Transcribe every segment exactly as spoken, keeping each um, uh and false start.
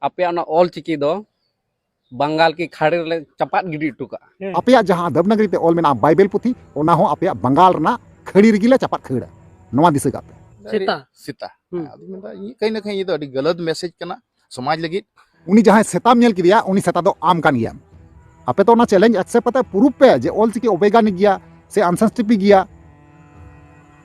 ᱟᱯᱮᱭᱟᱜ ᱚᱱᱟ ᱚᱞ ᱪᱤᱠᱤ ᱫᱚ ᱵᱟᱝᱜᱟᱞ ᱠᱤ ᱠᱷᱟᱹᱲᱤ ᱨᱮᱞᱮ ᱪᱟᱯᱟᱫ ᱜᱤᱰᱤ ᱦᱚᱴᱚ ᱠᱟᱜᱼᱟ᱾ ᱟᱯᱮᱭᱟᱜ ᱡᱟᱦᱟᱸ ᱫᱮᱵᱽᱱᱟᱜᱽᱨᱤ ᱛᱮ ᱚᱞ ᱢᱮᱱᱟᱜᱼᱟ ᱵᱟᱭᱵᱮᱞ ᱯᱩᱛᱷᱤ, ᱚᱱᱟ ᱦᱚᱸ ᱟᱯᱮᱭᱟᱜ ᱵᱟᱝᱜᱟᱞ ᱨᱮᱱᱟᱜ ᱠᱷᱟᱹᱲᱤ ᱨᱮᱜᱮ ᱞᱮ ᱪᱟᱯᱟᱫ ᱠᱷᱟᱹᱲᱟ᱾ ᱱᱚᱣᱟ ᱫᱤᱥᱟᱹ ᱠᱟᱜ ᱯᱮ᱾ ᱥᱮᱛᱟ᱾ ᱥᱮᱛᱟ᱾ ᱦᱩᱸ᱾ ᱟᱫᱚᱧ ᱢᱮᱱᱫᱟ ᱤᱧ ᱠᱟᱹᱦᱤ ᱱᱟ ᱠᱟᱹᱦᱤ ᱤᱧ ᱫᱚ ᱟᱹᱰᱤ ᱜᱟᱞᱟᱛ ᱢᱮᱥᱮᱡᱽ ᱠᱟᱱᱟ ᱥᱚᱢᱟᱡᱽ ᱞᱟᱹᱜᱤᱫ᱾ ᱩᱱᱤ ᱡᱟᱦᱟᱸᱭ ᱥᱮᱛᱟᱢ ᱧᱮᱞ ᱠᱮᱫᱮᱭᱟ, ᱩᱱᱤ ᱥᱮᱛᱟ ᱫᱚ ᱟᱢ ᱠᱟᱱ ᱜᱮᱭᱟᱢ᱾ ᱟᱯᱮ ᱛᱚ ᱚᱱᱟ ᱪᱮᱞᱮᱧᱡᱽ ᱮᱠᱥᱮᱯᱴ ᱠᱟᱛᱮ ᱯᱩᱨᱩᱵ ᱯᱮ ᱡᱮ ᱚᱞ ᱪᱤᱠᱤ ᱚᱵᱮᱜᱟᱱᱤᱠ ᱜᱮᱭᱟ ᱥᱮ ᱟᱱᱥᱟᱱᱥᱴᱤᱯᱤᱠ ᱜᱮᱭᱟ᱾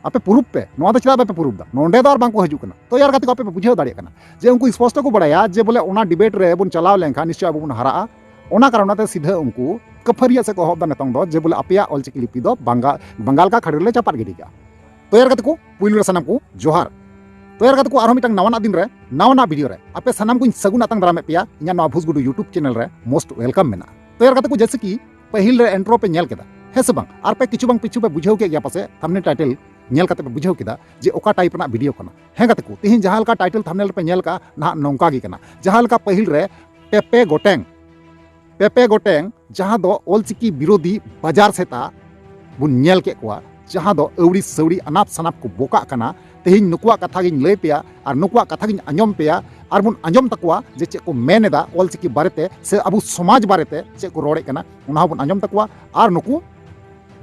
ᱟᱯᱮ ᱯᱩᱨᱩᱵ ᱯᱮ, ᱱᱚᱣᱟ ᱫᱚ ᱪᱮᱫᱟᱜ ᱵᱟᱯᱮ ᱯᱩᱨᱩᱵ ᱫᱟ? ᱱᱚᱰᱮ ᱫᱚ ᱟᱨ ᱵᱟᱝ ᱠᱚ ᱦᱤᱡᱩᱜ ᱠᱟᱱᱟ᱾ ᱛᱚ ᱭᱟᱨ ᱜᱟᱛᱮ ᱠᱚ, ᱟᱯᱮ ᱯᱮ ᱵᱩᱡᱷᱟᱹᱣ ᱫᱟᱲᱮᱭᱟᱜ ᱠᱟᱱᱟ ᱡᱮ ᱩᱱᱠᱩ ᱥᱯᱚᱥᱴᱚ ᱠᱚ ᱵᱟᱲᱟᱭᱟ ᱡᱮ ᱵᱚᱞᱮ ᱚᱱᱟ ᱰᱤᱵᱮᱴ ᱨᱮ ᱵᱚᱱ ᱪᱟᱞᱟᱣ ᱞᱮᱱᱠᱷᱟᱱ ᱱᱤᱥᱪᱚᱭ ᱟᱵᱚ ᱵᱚᱱ ᱦᱟᱨᱟᱜᱼᱟ᱾ ᱚᱱᱟ ᱠᱟᱨᱚᱱ ᱛᱮ ᱥᱤᱫᱷᱟᱹ ᱩᱱᱠᱩ ᱠᱟᱹᱯᱷᱟᱹᱨᱤᱭᱟᱜ ᱥᱮ ᱠᱚ ᱮᱦᱚᱵ ᱫᱟ ᱱᱤᱛᱚᱝ ᱫᱚ ᱡᱮ ᱵᱚᱞᱮ ᱟᱯᱮᱭᱟᱜ ᱚᱞ ᱪᱤᱠᱤ ᱞᱤᱯᱤ ᱫᱚ ᱵᱟᱝᱜᱟ-, ᱵᱟᱝᱜᱟᱞ ᱠᱟ ᱠᱷᱟᱹᱲᱤ ᱨᱮᱞᱮ ᱪᱟᱯᱟᱫ ᱜᱤᱰᱤ ᱠᱟᱜᱼᱟ᱾ ᱛᱚ ᱭᱟᱨ ᱜᱟᱛᱮ ᱠᱚ, ᱯᱩᱭᱞᱩ ᱨᱮ ᱥᱟᱱᱟᱢ ᱠᱚ ᱡᱚᱦᱟᱨ᱾ ᱛᱚ ᱭᱟᱨ ᱜᱟᱛᱮ ᱠᱚ, ᱟᱨᱦᱚᱸ ᱢᱤᱫᱴᱟᱝ ᱱᱟᱣᱟᱱᱟᱜ ᱫᱤᱱ ᱨᱮ ᱱᱟᱣᱟᱱᱟᱜ ᱵᱷᱤᱰᱤᱭᱳ ᱨᱮ ᱟᱯᱮ ᱥᱟᱱᱟᱢ ᱠᱚᱧ ᱥᱟᱹᱜᱩᱱ ᱟᱛᱟᱝ ᱫᱟᱨᱟᱢᱮᱫ ᱯᱮᱭᱟ᱾ ᱤᱧᱟᱹᱜ ᱱᱚᱣᱟ ᱵᱷᱩᱥᱜᱩᱰᱩ YouTube ᱪᱮᱱᱮᱞ ᱨᱮ most welcome ᱢᱮᱱᱟᱜᱼᱟ᱾ ᱛᱚ ᱭᱟᱨ ᱜᱟᱛᱮ ᱠᱚ, ᱡᱮᱭᱥᱮ ᱠᱤ ᱯᱟᱹᱦᱤᱞ ᱨᱮ ᱤᱱᱴᱨᱳ ᱯᱮ ᱧᱮᱞ ᱠᱮᱫᱟ, ᱦᱮᱸ ᱥᱮ ᱵᱟᱝ? ᱟᱨ ᱯᱮ ᱠᱤᱪᱷᱩ ᱵᱟᱝ ᱯᱤᱪᱷᱩ ᱯᱮ ᱵᱩᱡᱷᱟᱹᱣ ᱠᱮᱫ ᱜᱮᱭᱟ ᱯᱟᱥᱮ, ᱛᱷᱟᱢᱵᱱᱮᱞ ᱴᱟᱭᱴᱮᱞ ᱧᱮᱞ ᱠᱟᱛᱮ ᱯᱮ ᱵᱩᱡᱷᱟᱹᱣ ᱠᱮᱫᱟ ᱡᱮ ᱚᱠᱟ ᱴᱟᱭᱤᱯ ᱨᱮᱱᱟᱜ ᱵᱷᱤᱰᱤᱭᱳ ᱠᱟᱱᱟ᱾ ᱦᱮᱸ ᱜᱟᱛᱮ ᱠᱚ, ᱛᱮᱦᱮᱧ ᱡᱟᱦᱟᱸ ᱞᱮᱠᱟ ᱴᱟᱭᱴᱮᱞ ᱛᱷᱟᱢᱵᱱᱮᱞ ᱨᱮᱯᱮ ᱧᱮᱞ ᱠᱟᱜᱼᱟ, ᱱᱟᱦᱟᱜ ᱱᱚᱝᱠᱟ ᱜᱮ ᱠᱟᱱᱟ᱾ ᱡᱟᱦᱟᱸ ᱞᱮᱠᱟ ᱯᱟᱹᱦᱤᱞ ᱨᱮ ᱯᱮᱯᱮ ᱜᱚᱴᱮᱝ, ᱯᱮᱯᱮ ᱜᱚᱴᱮᱝ, ᱡᱟᱦᱟᱸ ᱫᱚ ᱚᱞᱪᱤᱠᱤ ᱵᱤᱨᱳᱫᱷᱤ ᱵᱟᱡᱟᱨ ᱥᱮᱛᱟ ᱵᱚᱱ ᱧᱮᱞ ᱠᱮᱫ ᱠᱚᱣᱟ, ᱡᱟᱦᱟᱸ ᱫᱚ ᱟᱹᱣᱲᱤ ᱥᱟᱹᱣᱲᱤ ᱟᱱᱟᱯ ᱥᱟᱱᱟᱯ ᱠᱚ ᱵᱚᱠᱟᱜ ᱠᱟᱱᱟ᱾ ᱛᱮᱦᱮᱧ ᱱᱩᱠᱩᱣᱟᱜ ᱠᱟᱛᱷᱟ ᱜᱤᱧ ᱞᱟᱹᱭ ᱯᱮᱭᱟ ᱟᱨ ᱱᱩᱠᱩᱣᱟᱜ ᱠᱟᱛᱷᱟ ᱜᱤᱧ ᱟᱸᱡᱚᱢ ᱯᱮᱭᱟ ᱟᱨ ᱵᱚᱱ ᱟᱸᱡᱚᱢ ᱛᱟᱠᱚᱣᱟ ᱡᱮ ᱪᱮᱫ ᱠᱚ ᱢᱮᱱ ᱮᱫᱟ ᱚᱞᱪᱤᱠᱤ ᱵᱟᱨᱮᱛᱮ ᱥᱮ ᱟᱵᱚ ᱥᱚᱢᱟᱡᱽ ᱵᱟᱨᱮᱛᱮ ᱪᱮᱫ ᱠᱚ ᱨᱚᱲᱮᱫ ᱠᱟᱱᱟ, ᱚᱱᱟ ᱦᱚᱸᱵᱚᱱ ᱟᱸᱡᱚᱢ ᱛᱟᱠᱚᱣᱟ᱾ ᱟᱨ ᱱᱩᱠᱩ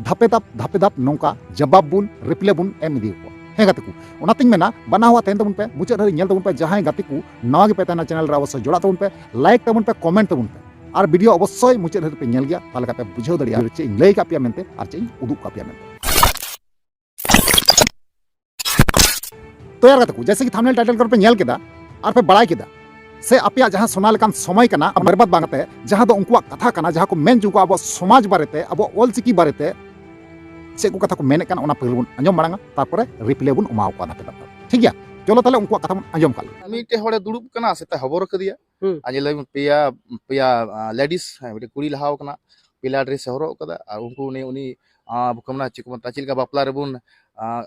ᱫᱷᱟᱯᱮ ᱫᱷᱟᱯ ᱫᱷᱟᱯᱮ ᱫᱷᱟᱯ ᱱᱚᱝᱠᱟ ᱡᱟᱵᱟᱵ ᱵᱚᱱ, ᱨᱤᱯᱞᱟᱭ ᱵᱚᱱ ᱮᱢ ᱤᱫᱤ ᱟᱠᱚᱣᱟ᱾ ᱦᱮᱸ ᱜᱟᱛᱮ ᱠᱚ, ᱚᱱᱟᱛᱤᱧ ᱢᱮᱱᱟ ᱵᱟᱱᱟ ᱦᱚᱲ ᱛᱟᱦᱮᱱ ᱛᱟᱵᱚᱱ ᱯᱮ, ᱢᱩᱪᱟᱹᱫ ᱫᱷᱟᱹᱨᱤᱡ ᱧᱮᱞ ᱛᱟᱵᱚᱱ ᱯᱮ᱾ ᱡᱟᱦᱟᱸᱭ ᱜᱟᱛᱮ ᱠᱚ ᱱᱟᱣᱟ ᱜᱮᱯᱮ ᱛᱟᱦᱮᱱᱟ ᱪᱮᱱᱮᱞ ᱨᱮ, ᱚᱵᱚᱥᱥᱳᱭ ᱡᱚᱲᱟᱣ ᱛᱟᱵᱚᱱ ᱯᱮ, ᱞᱟᱭᱤᱠ ᱛᱟᱵᱚᱱ ᱯᱮ, ᱠᱚᱢᱮᱱᱴ ᱛᱟᱵᱚᱱ ᱯᱮ᱾ ᱟᱨ ᱵᱷᱤᱰᱤᱭᱳ ᱚᱵᱚᱥᱥᱳᱭ ᱢᱩᱪᱟᱹᱫ ᱫᱷᱟᱹᱨᱤᱡ ᱯᱮ ᱧᱮᱞ ᱜᱮᱭᱟ, ᱛᱟᱦᱚᱞᱮ ᱠᱷᱟᱱ ᱯᱮ ᱵᱩᱡᱷᱟᱹᱣ ᱫᱟᱲᱮᱭᱟᱜᱼᱟ ᱪᱮᱫ ᱤᱧ ᱞᱟᱹᱭ ᱠᱟᱜ ᱯᱮᱭᱟ ᱢᱮᱱᱛᱮ ᱟᱨ ᱪᱮᱫ ᱤᱧ ᱩᱫᱩᱜ ᱠᱟᱜ ᱯᱮᱭᱟ ᱢᱮᱱᱛᱮ᱾ ᱛᱚ ᱭᱟᱨ ᱜᱟᱛᱮ ᱠᱚ, ᱡᱮᱭᱥᱮ ᱠᱤ ᱛᱷᱟᱢᱵᱱᱮᱞ ᱴᱟᱭᱴᱮᱞ ᱠᱚᱨᱮ ᱯᱮ ᱧᱮᱞ ᱠᱮᱫᱟ ᱟᱨ ᱯᱮ ᱵᱟᱲᱟᱭ ᱠᱮᱫᱟ ᱥᱮ ᱟᱯᱮᱭᱟᱜ ᱡᱟᱦᱟᱸ ᱥᱚᱱᱟ ᱞᱮᱠᱟᱱ ᱥᱚᱢᱚᱭ ᱠᱟᱱᱟ, ᱵᱮᱨᱵᱟᱫ ᱵᱟᱝ ᱠᱟᱛᱮ, ᱡᱟᱦᱟᱸ ᱫᱚ ᱩᱱᱠᱩᱣᱟᱜ ᱠᱟᱛᱷᱟ ᱠᱟᱱᱟ, ᱡᱟᱦᱟᱸ ᱠᱚ ᱢᱮᱱ ᱦᱚᱪᱚ ᱠᱚᱣᱟ ᱟᱵᱚᱣᱟᱜ ᱥᱚᱢᱟᱡᱽ ᱵᱟᱨᱮᱛᱮ, ᱟᱵᱚᱣᱟᱜ ᱚᱞᱪᱤᱠᱤ ᱵᱟᱨᱮᱛᱮ ᱪᱮᱫ ᱠᱚ ᱠᱟᱛᱷᱟ ᱠᱚ ᱢᱮᱱᱮᱫ ᱠᱟᱱᱟ, ᱚᱱᱟ ᱯᱟᱹᱦᱤᱞ ᱵᱚᱱ ᱟᱸᱡᱚᱢ ᱢᱟᱲᱟᱝᱟ, ᱛᱟᱨᱯᱚᱨᱮ ᱨᱤᱯᱞᱟᱭ ᱵᱚᱱ ᱮᱢᱟᱣ ᱠᱚᱣᱟ ᱫᱷᱟᱯᱮ ᱫᱷᱟᱯᱮ᱾ ᱴᱷᱤᱠ ᱜᱮᱭᱟ, ᱪᱚᱞᱚ ᱛᱟᱦᱞᱮ ᱩᱱᱠᱩᱣᱟᱜ ᱠᱟᱛᱷᱟ ᱵᱚᱱ ᱟᱸᱡᱚᱢ ᱠᱟᱜ ᱞᱮᱜᱮ᱾ ᱢᱤᱫᱴᱮᱡ ᱦᱚᱲᱮ ᱫᱩᱲᱩᱵ ᱠᱟᱱᱟ, ᱥᱮᱛᱟᱭ ᱦᱚᱵᱚᱨ ᱠᱟᱫᱮᱭᱟ᱾ ᱦᱩᱸ᱾ ᱟᱨ ᱧᱮᱞ ᱞᱮ ᱯᱮᱭᱟ, ᱯᱮᱭᱟ ᱞᱮᱰᱤᱥ, ᱢᱤᱫᱴᱮᱡ ᱠᱩᱲᱤ ᱞᱟᱦᱟᱣ ᱠᱟᱱᱟ, ᱯᱮᱞᱟ ᱰᱨᱮᱥ ᱮ ᱦᱚᱨᱚᱜ ᱠᱟᱫᱟ, ᱟᱨ ᱩᱱᱠᱩ ᱩᱱᱤ, ᱩᱱᱤ ᱟᱸ, ᱵᱟᱠᱚ ᱢᱮᱱᱟ, ᱪᱮᱫ ᱠᱚ ᱢᱮᱛᱟᱜᱼᱟ, ᱪᱮᱫ ᱞᱮᱠᱟ ᱵᱟᱯᱞᱟ ᱨᱮᱵᱚᱱ ᱟᱸ,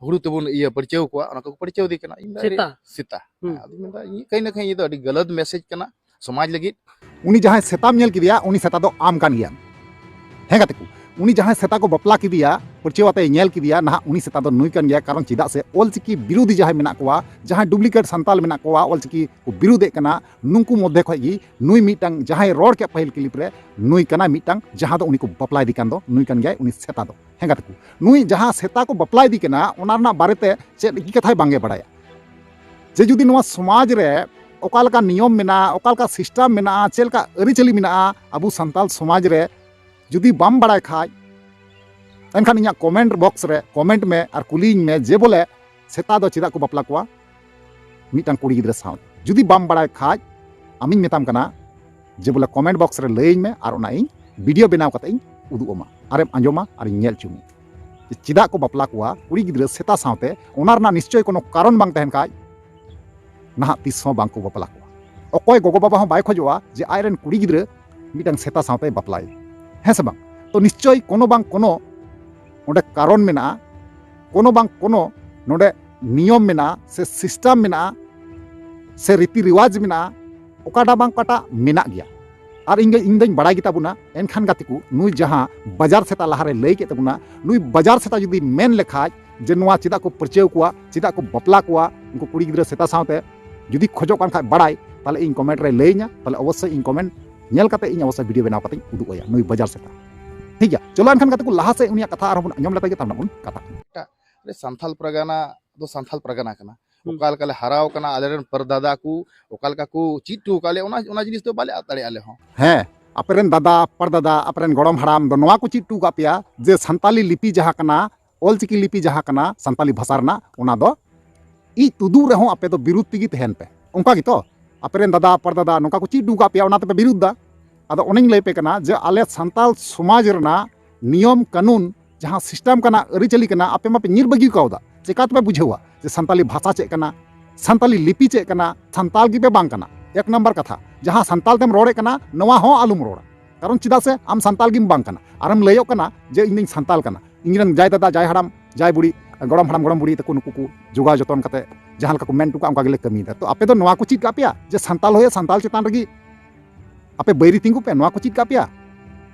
ᱦᱩᱲᱩ ᱛᱮᱵᱚᱱ ᱤᱭᱟᱹ ᱯᱟᱹᱲᱪᱟᱹᱣ ᱠᱚᱣᱟ, ᱚᱱᱟ ᱠᱚᱠᱚ ᱯᱟᱹᱲᱪᱟᱹᱣ ᱤᱫᱤ ᱠᱟᱱᱟ᱾ ᱤᱧ ᱫᱚ ᱟᱹᱰᱤ ᱥᱮᱛᱟ᱾ ᱥᱮᱛᱟ᱾ ᱦᱩᱸ᱾ ᱟᱫᱚᱧ ᱢᱮᱱᱫᱟ, ᱤᱧ ᱠᱟᱹᱦᱤ ᱱᱟ ᱠᱟᱹᱦᱤ ᱤᱧ ᱫᱚ ᱟᱹᱰᱤ ᱜᱟᱞᱟᱛ ᱢᱮᱥᱮᱡᱽ ᱠᱟᱱᱟ ᱥᱚᱢᱟᱡᱽ ᱞᱟᱹᱜᱤᱫ᱾ ᱩᱱᱤ ᱡᱟᱦᱟᱸᱭ ᱥᱮᱛᱟᱢ ᱧᱮᱞ ᱠᱮᱫᱮᱭᱟ, ᱩᱱᱤ ᱥᱮᱛᱟ ᱫᱚ ᱟᱢ ᱠᱟᱱ ᱜᱮᱭᱟᱢ᱾ ᱦᱮᱸ ᱜᱟᱛᱮ ᱠᱚ, ᱩᱱᱤ ᱡᱟᱦᱟᱸᱭ ᱥᱮᱛᱟ ᱠᱚ ᱵᱟᱯᱞᱟ ᱠᱮᱫᱮᱭᱟ, ᱯᱟᱹᱨᱪᱟᱹᱣ ᱟᱛᱮ ᱧᱮᱞ ᱠᱮᱫᱮᱭᱟ, ᱱᱟᱦᱟᱜ ᱩᱱᱤ ᱥᱮᱛᱟ ᱫᱚ ᱱᱩᱭ ᱠᱟᱱ ᱜᱮᱭᱟ᱾ ᱠᱟᱨᱚᱱ ᱪᱮᱫᱟᱜ ᱥᱮ ᱚᱞᱪᱤᱠᱤ ᱵᱤᱨᱳᱫᱷᱤ ᱡᱟᱦᱟᱸᱭ ᱢᱮᱱᱟᱜ ᱠᱚᱣᱟ, ᱡᱟᱦᱟᱸᱭ ᱰᱩᱯᱞᱤᱠᱮᱴ ᱥᱟᱱᱛᱟᱞ ᱢᱮᱱᱟᱜ ᱠᱚᱣᱟ, ᱚᱞᱪᱤᱠᱤ ᱠᱚ ᱵᱤᱨᱳᱫᱷᱮᱫ ᱠᱟᱱᱟ, ᱱᱩᱠᱩ ᱢᱚᱫᱽᱫᱷᱮ ᱠᱷᱚᱱ ᱜᱮ ᱱᱩᱭ ᱢᱤᱫᱴᱟᱝ ᱡᱟᱦᱟᱸᱭ ᱨᱚᱲ ᱠᱮᱫ ᱯᱟᱹᱦᱤᱞ ᱠᱞᱤᱯ ᱨᱮ, ᱱᱩᱭ ᱠᱟᱱᱟᱭ ᱢᱤᱫᱴᱟᱝ ᱡᱟᱦᱟᱸ ᱫᱚ ᱩᱱᱤ ᱠᱚ ᱵᱟᱯᱞᱟ ᱤᱫᱤ ᱠᱟᱱ ᱫᱚ, ᱱᱩᱭ ᱠᱟᱱ ᱜᱮᱭᱟᱭ ᱩᱱᱤ ᱥᱮᱛᱟ ᱫᱚ᱾ ᱦᱮᱸ ᱜᱟᱛᱮ ᱠᱚ, ᱱᱩᱭ ᱡᱟᱦᱟᱸ ᱥᱮᱛᱟ ᱠᱚ ᱵᱟᱯᱞᱟ ᱤᱫᱤ ᱠᱟᱱᱟ, ᱚᱱᱟ ᱨᱮᱱᱟᱜ ᱵᱟᱨᱮᱛᱮ ᱪᱮᱫ ᱜᱮ ᱠᱟᱛᱷᱟᱭ ᱵᱟᱝᱜᱮ ᱵᱟᱲᱟᱭᱟ᱾ ᱡᱮ ᱡᱩᱫᱤ ᱱᱚᱣᱟ ᱥᱚᱢᱟᱡᱽ ᱨᱮ ᱚᱠᱟ ᱞᱮᱠᱟ ᱱᱤᱭᱚᱢ ᱢᱮᱱᱟᱜᱼᱟ, ᱚᱠᱟ ᱞᱮᱠᱟ ᱥᱤᱥᱴᱮᱢ ᱢᱮᱱᱟᱜᱼᱟ, ᱪᱮᱫ ᱞᱮᱠᱟ ᱟᱹᱨᱤᱪᱟᱹᱞᱤ ᱢᱮᱱᱟᱜᱼᱟ ᱟᱵᱚ ᱥᱟᱱᱛᱟᱞ ᱥᱚᱢᱟᱡᱽ ᱨᱮ, ᱡᱩᱫᱤ ᱵᱟᱢ ᱵᱟᱲᱟᱭ ᱠᱷᱟᱡ, ᱮᱱᱠᱷᱟᱱ ᱤᱧᱟᱹᱜ ᱠᱚᱢᱮᱱᱴ ᱵᱚᱠᱥ ᱨᱮ ᱠᱚᱢᱮᱱᱴ ᱢᱮ ᱟᱨ ᱠᱩᱞᱤᱭᱤᱧ ᱢᱮ ᱡᱮ ᱵᱚᱞᱮ ᱥᱮᱛᱟ ᱫᱚ ᱪᱮᱫᱟᱜ ᱠᱚ ᱵᱟᱯᱞᱟ ᱠᱚᱣᱟ ᱢᱤᱫᱴᱟᱝ ᱠᱩᱲᱤ ᱜᱤᱫᱽᱨᱟᱹ ᱥᱟᱶ᱾ ᱡᱩᱫᱤ ᱵᱟᱢ ᱵᱟᱲᱟᱭ ᱠᱷᱟᱡ, ᱟᱢᱤᱧ ᱢᱮᱛᱟᱢ ᱠᱟᱱᱟ ᱡᱮ ᱵᱚᱞᱮ ᱠᱚᱢᱮᱱᱴ ᱵᱚᱠᱥ ᱨᱮ ᱞᱟᱹᱭᱟᱹᱧ ᱢᱮ ᱟᱨ ᱚᱱᱟ ᱤᱧ ᱵᱷᱤᱰᱤᱭᱳ ᱵᱮᱱᱟᱣ ᱠᱟᱛᱮ ᱤᱧ ᱩᱫᱩᱜ ᱟᱢᱟ, ᱟᱨᱮᱢ ᱟᱸᱡᱚᱢᱟ ᱟᱨᱤᱧ ᱧᱮᱞ ᱦᱚᱪᱚ ᱢᱮᱭᱟ ᱡᱮ ᱪᱮᱫᱟᱜ ᱠᱚ ᱵᱟᱯᱞᱟ ᱠᱚᱣᱟ ᱠᱩᱲᱤ ᱜᱤᱫᱽᱨᱟᱹ ᱥᱮᱛᱟ ᱥᱟᱶᱛᱮ᱾ ᱚᱱᱟ ᱨᱮᱱᱟᱜ ᱱᱤᱥᱪᱚᱭ ᱠᱳᱱᱳ ᱠᱟᱨᱚᱱ ᱵᱟᱝ ᱛᱟᱦᱮᱱ ᱠᱷᱟᱡ, ᱱᱟᱦᱟᱜ ᱛᱤᱥ ᱦᱚᱸ ᱵᱟᱝ ᱠᱚ ᱵᱟᱯᱞᱟ ᱠᱚᱣᱟ᱾ ᱚᱠᱚᱭ ᱜᱚᱜᱚ ᱵᱟᱵᱟ ᱦᱚᱸ ᱵᱟᱭ ᱠᱷᱚᱡᱚᱜᱼᱟ ᱡᱮ ᱟᱡᱨᱮᱱ ᱠᱩᱲᱤ ᱜᱤᱫᱽᱨᱟᱹ ᱢᱤᱫᱴᱟᱝ ᱥᱮᱛᱟ ᱥᱟᱶᱛᱮᱭ ᱵᱟᱯᱞᱟᱭᱮ, ᱦᱮᱸ ᱥᱮ ᱵᱟᱝ? ᱛᱚ ᱱᱤᱥᱪᱚᱭ ᱠᱳᱱᱳ ᱵᱟᱝ ᱠᱳᱱᱳ ᱚᱸᱰᱮ ᱠᱟᱨᱚᱱ ᱢᱮᱱᱟᱜᱼᱟ, ᱠᱳᱱᱳ ᱵᱟᱝ ᱠᱳᱱᱳ ᱱᱚᱰᱮ ᱱᱤᱭᱚᱢ ᱢᱮᱱᱟᱜᱼᱟ, ᱥᱮ ᱥᱤᱥᱴᱮᱢ ᱢᱮᱱᱟᱜᱼᱟ, ᱥᱮ ᱨᱤᱛᱤ ᱨᱮᱣᱟᱡᱽ ᱢᱮᱱᱟᱜᱼᱟ, ᱚᱠᱟᱴᱟᱜ ᱵᱟᱝ ᱚᱠᱟᱴᱟᱜ ᱢᱮᱱᱟᱜ ᱜᱮᱭᱟ᱾ ᱟᱨ ᱤᱧ ᱤᱧ ᱫᱚᱧ ᱵᱟᱲᱟᱭ ᱜᱮᱛᱟ ᱵᱚᱱᱟ᱾ ᱮᱱᱠᱷᱟᱱ ᱜᱟᱛᱮ ᱠᱚ, ᱱᱩᱭ ᱡᱟᱦᱟᱸ ᱵᱟᱡᱟᱨ ᱥᱮᱛᱟ ᱞᱟᱦᱟᱨᱮ ᱞᱟᱹᱭ ᱠᱮᱫ ᱛᱟᱵᱚᱱᱟ, ᱱᱩᱭ ᱵᱟᱡᱟᱨ ᱥᱮᱛᱟ ᱡᱩᱫᱤ ᱢᱮᱱ ᱞᱮᱠᱷᱟᱡ ᱡᱮ ᱱᱚᱣᱟ ᱪᱮᱫᱟᱜ ᱠᱚ ᱯᱟᱹᱨᱪᱟᱹᱣ ᱠᱚᱣᱟ, ᱪᱮᱫᱟᱜ ᱠᱚ ᱵᱟᱯᱞᱟ ᱠᱚᱣᱟ ᱩᱱᱠᱩ ᱠᱩᱲᱤ ᱜᱤᱫᱽᱨᱟᱹ ᱥᱮᱛᱟ ᱥᱟᱶᱛᱮ, ᱡᱩᱫᱤ ᱠᱷᱚᱡᱚᱜ ᱠᱟᱱ ᱠᱷᱟᱡ ᱵᱟᱲᱟᱭ, ᱛᱟᱦᱞᱮ ᱤᱧ ᱠᱚᱢᱮᱱᱴ ᱨᱮ ᱞᱟᱹᱭᱟᱹᱧᱟ, ᱛᱟᱦᱞᱮ ᱚᱵᱚᱥᱥᱳᱭ ᱤᱧ ᱠᱚᱢᱮᱱᱴ ᱧᱮᱞ ᱠᱟᱛᱮ ᱤᱧ ᱚᱵᱚᱥᱥᱳᱭ ᱵᱷᱤᱰᱤᱭᱳ ᱵᱮᱱᱟᱣ ᱠᱟᱛᱮᱧ ᱩᱫᱩᱜ ᱟᱭᱟ ᱱᱩᱭ ᱵᱟᱡᱟᱨ ᱥᱮᱛᱟ᱾ ᱴᱷᱤᱠ ᱜᱮᱭᱟ, ᱪᱚᱞᱚ ᱮᱱᱠᱷᱟᱱ ᱜᱟᱛᱮ ᱠᱚ ᱞᱟᱦᱟ ᱥᱮᱫ ᱩᱱᱤᱭᱟᱜ ᱠᱟᱛᱷᱟ ᱟᱨᱦᱚᱸ ᱵᱚᱱ ᱟᱸᱡᱚᱢ ᱞᱮᱛᱟᱭ ᱜᱮ, ᱛᱟᱨ ᱱᱟᱜ ᱵᱚᱱ ᱠᱟᱛᱷᱟᱜ ᱠᱟᱱᱟ᱾ ᱮᱴᱟᱜ ᱨᱮ ᱥᱟᱱᱛᱷᱟᱞ ᱯᱟᱨᱜᱟᱱᱟ ᱫᱚ ᱥᱟᱱᱛᱷᱟᱞ ᱯᱟᱨᱜᱟᱱᱟ ᱠᱟᱱᱟ᱾ ᱦᱩᱸ᱾ ᱚᱠᱟ ᱞᱮᱠᱟ ᱞᱮ ᱦᱟᱨᱟᱣ ᱠᱟᱱᱟ, ᱟᱞᱮᱨᱮᱱ ᱯᱟᱨᱫᱟᱫᱟ ᱠᱚ ᱚᱠᱟ ᱞᱮᱠᱟ ᱠᱚ ᱪᱮᱫ ᱦᱚᱴᱚ ᱟᱠᱟᱫ ᱞᱮᱭᱟ, ᱚᱱᱟ, ᱚᱱᱟ ᱡᱤᱱᱤᱥ ᱫᱚ ᱵᱟᱞᱮ ᱟᱫ ᱫᱟᱲᱮᱭᱟᱜᱼᱟ ᱟᱞᱮ ᱦᱚᱸ᱾ ᱦᱮᱸ, ᱟᱯᱮᱨᱮᱱ ᱫᱟᱫᱟ, ᱯᱟᱨᱫᱟᱫᱟ, ᱟᱯᱮᱨᱮᱱ ᱜᱚᱲᱚᱢ ᱦᱟᱲᱟᱢ ᱫᱚ ᱱᱚᱣᱟ ᱠᱚ ᱪᱮᱫ ᱦᱚᱴᱚ ᱟᱠᱟᱫ ᱯᱮᱭᱟ ᱡᱮ ᱥᱟᱱᱛᱟᱞᱤ ᱞᱤᱯᱤ ᱡᱟᱦᱟᱸ ᱠᱟᱱᱟ, ᱚᱞᱪᱤᱠᱤ ᱞᱤᱯᱤ ᱡᱟᱦᱟᱸ ᱠᱟᱱᱟ, ᱥᱟᱱᱛᱟᱞᱤ ᱵᱷᱟᱥᱟ ᱨᱮᱱᱟᱜ, ᱚᱱᱟ ᱫᱚ ᱤᱡ ᱛᱩᱫᱩᱜ ᱨᱮᱦᱚᱸ ᱟᱯᱮ ᱫᱚ ᱵᱤᱨᱩᱫᱷ ᱛᱮᱜᱮ ᱛᱟᱦᱮᱱ ᱯᱮ᱾ ᱚᱱᱠᱟ ᱜᱮᱛᱚ? ᱟᱯᱮᱨᱮᱱ ᱫᱟᱫᱟ, ᱯᱟᱨᱫᱟᱫᱟ ᱱᱚᱝᱠᱟ ᱠᱚ ᱪᱮᱫ ᱦᱚᱴᱚ ᱟᱠᱟᱫ ᱯᱮᱭᱟ, ᱚᱱᱟ ᱛᱮᱯᱮ ᱵᱤᱨᱩᱫᱷ ᱫᱟ᱾ ᱟᱫᱚ ᱚᱱᱮᱧ ᱞᱟᱹᱭ ᱯᱮ ᱠᱟᱱᱟ ᱡᱮ ᱟᱞᱮ ᱥᱟᱱᱛᱟᱞ ᱥᱚᱢᱟᱡᱽ ᱨᱮᱱᱟᱜ ᱱᱤᱭᱚᱢ ᱠᱟᱹᱱᱩᱱ, ᱡᱟᱦᱟᱸ ᱥᱤᱥᱴᱮᱢ ᱠᱟᱱᱟ, ᱟᱹᱨᱤᱪᱟᱹᱞᱤ ᱠᱟᱱᱟ, ᱟᱯᱮ ᱢᱟᱯᱮ ᱧᱤᱨ ᱵᱟᱹᱜᱤ ᱠᱟᱣᱫᱟ᱾ ᱪᱮᱠᱟ ᱛᱮᱯᱮ ᱵᱩᱡᱷᱟᱹᱣᱟ ᱡᱮ ᱥᱟᱱᱛᱟᱞᱤ ᱵᱷᱟᱥᱟ ᱪᱮᱫ ᱠᱟᱱᱟ, ᱥᱟᱱᱛᱟᱞᱤ ᱞᱤᱯᱤ ᱪᱮᱫ ᱠᱟᱱᱟ? ᱥᱟᱱᱛᱟᱞ ᱜᱮᱯᱮ ᱵᱟᱝ ᱠᱟᱱᱟ᱾ ᱮᱠ ᱱᱟᱢᱵᱟᱨ ᱠᱟᱛᱷᱟ, ᱡᱟᱦᱟᱸ ᱥᱟᱱᱛᱟᱞ ᱛᱮᱢ ᱨᱚᱲᱮᱫ ᱠᱟᱱᱟ, ᱱᱚᱣᱟ ᱦᱚᱸ ᱟᱞᱚᱢ ᱨᱚᱲᱟ᱾ ᱠᱟᱨᱚᱱ ᱪᱮᱫᱟᱜ ᱥᱮ ᱟᱢ ᱥᱟᱱᱛᱟᱞ ᱜᱮᱢ ᱵᱟᱝ ᱠᱟᱱᱟ᱾ ᱟᱨᱮᱢ ᱞᱟᱹᱭᱚᱜ ᱠᱟᱱᱟ ᱡᱮ ᱤᱧ ᱫᱚᱧ ᱥᱟᱱᱛᱟᱞ ᱠᱟᱱᱟ, ᱤᱧ ᱨᱮᱱ ᱡᱟᱭ ᱫᱟᱫᱟ, ᱡᱟᱭ ᱦᱟᱲᱟᱢ, ᱡᱟᱭ ᱵᱩᱲᱤ, ᱜᱚᱲᱚᱢ ᱦᱟᱲᱟᱢ, ᱜᱚᱲᱚᱢ ᱵᱩᱲᱦᱤ ᱛᱟᱠᱚ ᱱᱩᱠᱩ ᱠᱚ ᱡᱚᱜᱟᱣ ᱡᱚᱛᱚᱱ ᱠᱟᱛᱮ ᱡᱟᱦᱟᱸ ᱞᱮᱠᱟ ᱠᱚ ᱢᱮᱱ ᱦᱚᱴᱚ ᱠᱟᱜᱼᱟ, ᱚᱱᱠᱟ ᱜᱮᱞᱮ ᱠᱟᱹᱢᱤᱭᱮᱫᱟ᱾ ᱛᱚ ᱟᱯᱮ ᱫᱚ ᱱᱚᱣᱟ ᱠᱚ ᱪᱮᱫ ᱠᱟᱜ ᱯᱮᱭᱟ ᱡᱮ ᱥᱟᱱᱛᱟᱞ ᱦᱚᱭᱮ ᱥᱟᱱᱛᱟᱞ ᱪᱮᱛᱟᱱ ᱨᱮᱜᱮ ᱟᱯᱮ ᱵᱟᱹᱭᱨᱤ ᱛᱤᱸᱜᱩ ᱯᱮ, ᱱᱚᱣᱟ ᱠᱚ ᱪᱮᱫ ᱠᱟᱜ ᱯᱮᱭᱟ?